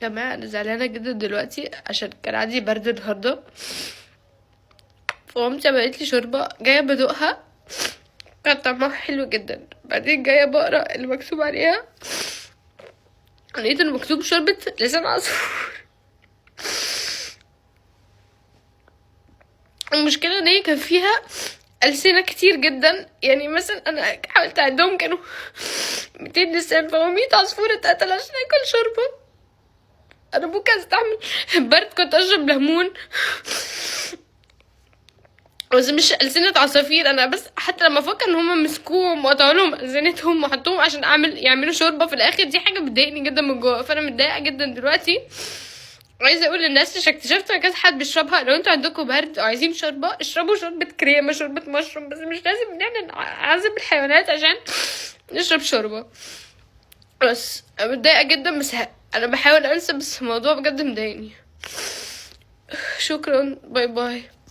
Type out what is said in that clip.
جماعة انا زعلانة جدا دلوقتي عشان كان عندي برد النهاردة، فمامتي عملت لي شوربة، جاية بدوقها كان طعمها حلو جدا، بعدين جاية بقرا اللي مكتوب عليها لقيت انه مكتوب شوربة لسان عصفور. المشكلة ان هي كان فيها ألسنة كتير جدا، يعني مثلا انا حاولت اعدهم كانوا 200 لسان، فهو 100 عصفور اتقتل عشان اكل شوربة. انا ممكن استحمل برد، كنت اشرب ليمون بس مش ألسنة عصافير. انا بس حتى لما افكر ان هما مسكوهم وقطعوا لهم ألسنتهم وحطوهم عشان يعملوا شوربة في الاخر، دي حاجة بتضايقني جدا من جوه. فانا متضايقة جدا دلوقتي. عايزة اقول للناس عشان اكتشفت ان كذا حد بيشربها، لو انتوا عندكم برد وعايزين شوربة اشربوا شوربة كريمة، شوربة مشروم، بس مش لازم ان احنا نعذب الحيوانات عشان نشرب شوربة. بس انا متضايقة جدا، بس انا بحاول انسى، بس الموضوع بجد مضايقني. شكرا، bye bye.